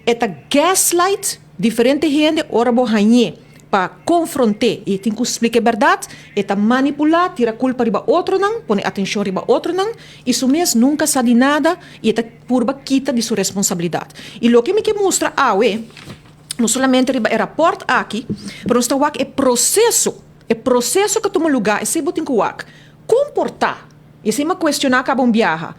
E ta gaslight diferente hende ora bo hañ'é pa konfront'é i e tin ku splika e bèrdat. E ta manipulá, tira kulpa riba otronan, pone atenshon riba otronan i su mes nunka sa di nada i e ta purba kita di su responsabilidat. I loke mi ke mustra awe, no solamente riba e rapòrt aki, pero nos ta wak e proseso, e proseso ku a tuma lugá, esei bo tin ku wak. Kon por ta? I esei mi a kuestioná kaba un biaha,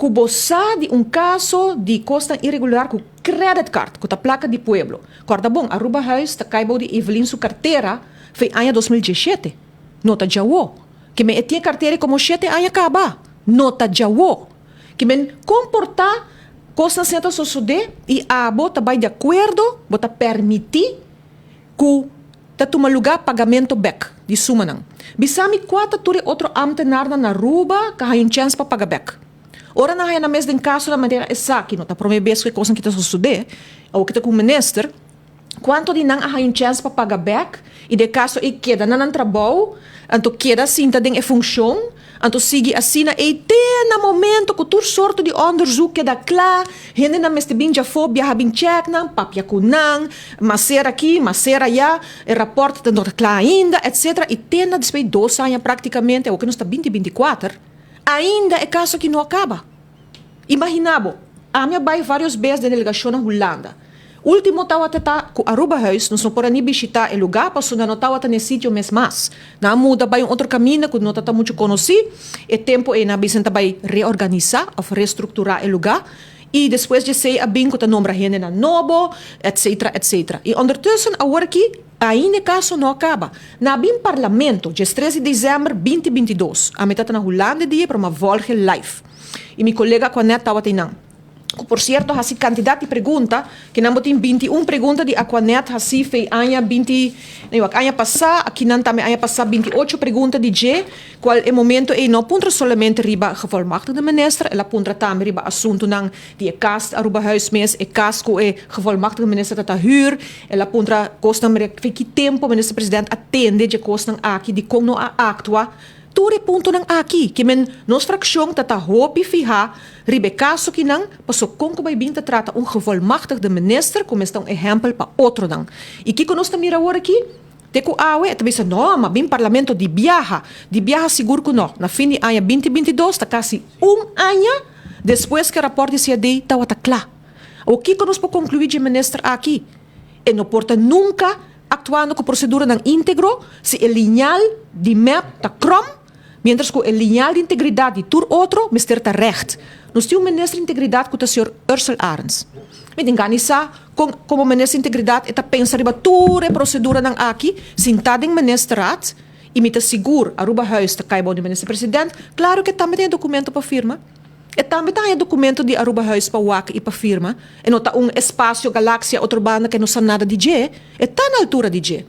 ku bo sa di un kaso di kosnan iregular ku credit card, ku ta plaka di pueblo. Kòrda bon, Arubahuis ta kai bou di Evelyn su kartera fei aña 2017. No ta djawo. Ke men e tin e kartera ei komo shete aña kaba. No ta djawo. Ke men kon por ta kosnan asina ta sosodé i abo ta bai di akuerdo, bo ta permití ku ta tuma lugá pagamento bèk di sumanan. Bisa mi kua ta tur e otro ámtenarnan na Aruba ka haña un chèns pa paga bèk. Ora nan haña nan mes den kaso na manera esaki, no ta promé bes ku e kosnan ki ta sosodé, awor ki ta ku un minister, kuantu di nan a haña un chèns pa paga bèk i den e kaso ei keda na nan trabou, anto keda sinta den e funshon? Anto sigui asina ei te na momento ku tur sorto di onderzoek keda kla, hendenan mester bin djafó biaha bin chèk nan, papia ku nan, maser aki, maser ayá, e rapòrt ta no ta kla ainda, etsetera, i te na despues di dos aña praktikamente, awoke nos ta binti 24, ainda e kaso aki no a kaba. Imaginá bo, ami a bai vários bes den delegashon na Hulanda. Último tawata ta ku Arubahuis, nos no por a ni bishitá e lugá pasobra no tawata n'e sitio mes mas. Nan a muda bai un otro kaminda ku no ta ta muchu konosí. E tempu ei nan a bisa nan ta bai reorganisá òf restrukturá e lugá i despues di esei a bin ku ta nombra hendenan nobo, etsetera, etsetera. I ondertussen awor aki ainda e kaso no a kaba. Nan a bin parlamento 13 di desèmber 2022. Ami ta ta na Hulanda e dia pero mi a vòlg e live. I mi kolega Aquanet tawata einan. Ku por sierto hasi kantidat di pregunta, ke nan bo tin 21 pregunta di Aquanet hasi fei aña 20, no wak, aña pasá, akinan tambe aña pasá 28 pregunta di dje, kual e momento ei no a puntra solamente riba gevolmachtigde minister, el a puntra tambe riba asuntunan di e kas Arubahuis mes, e kas ku e gevolmachtigde minister ta ta hür, el a puntra kosnan fei ki tempu minister president a tende dje kosnan aki, dikon no a aktua. Tur e puntonan aki, ke men nos frakshon ta ta hopi fihá riba e kaso kinan, paso kon ku bai bin ta trata un gevolmachtigde minister ku mester ta un ehèmpel pa otronan. I kiko nos ta mira awor aki? Te ku awe e ta bisa no, ma bin parlamento di biaha, di biaha sigur ku no. Na fin di aña 2022 ta kasi un aña despues ku e rapòrt di CAD tawata kla. Awor kiko nos por konkluí dje minister aki? E no por ta nunka Actuando cu proceduranan integro, si e liñal di mep ta krom, mientras cu e liñal di integridad di tur otro mester ta recht. Nos tin un minister di integridad cu ta señor Ursell Arends. Mi tin gana di sa con como minister di integridad e ta pensa riba tur e proceduranan aki, sinta den ministerraad, y mi ta sigur Arubahuis ta cay bou di minister president, claro cu e tambe tin e documento pa firma. E tambe ta haña documento di Arubahuis pa wak y pa firma. E no ta un espacio, galaxia, otro banda cu e no sa nada di dje. E ta na altura di dje.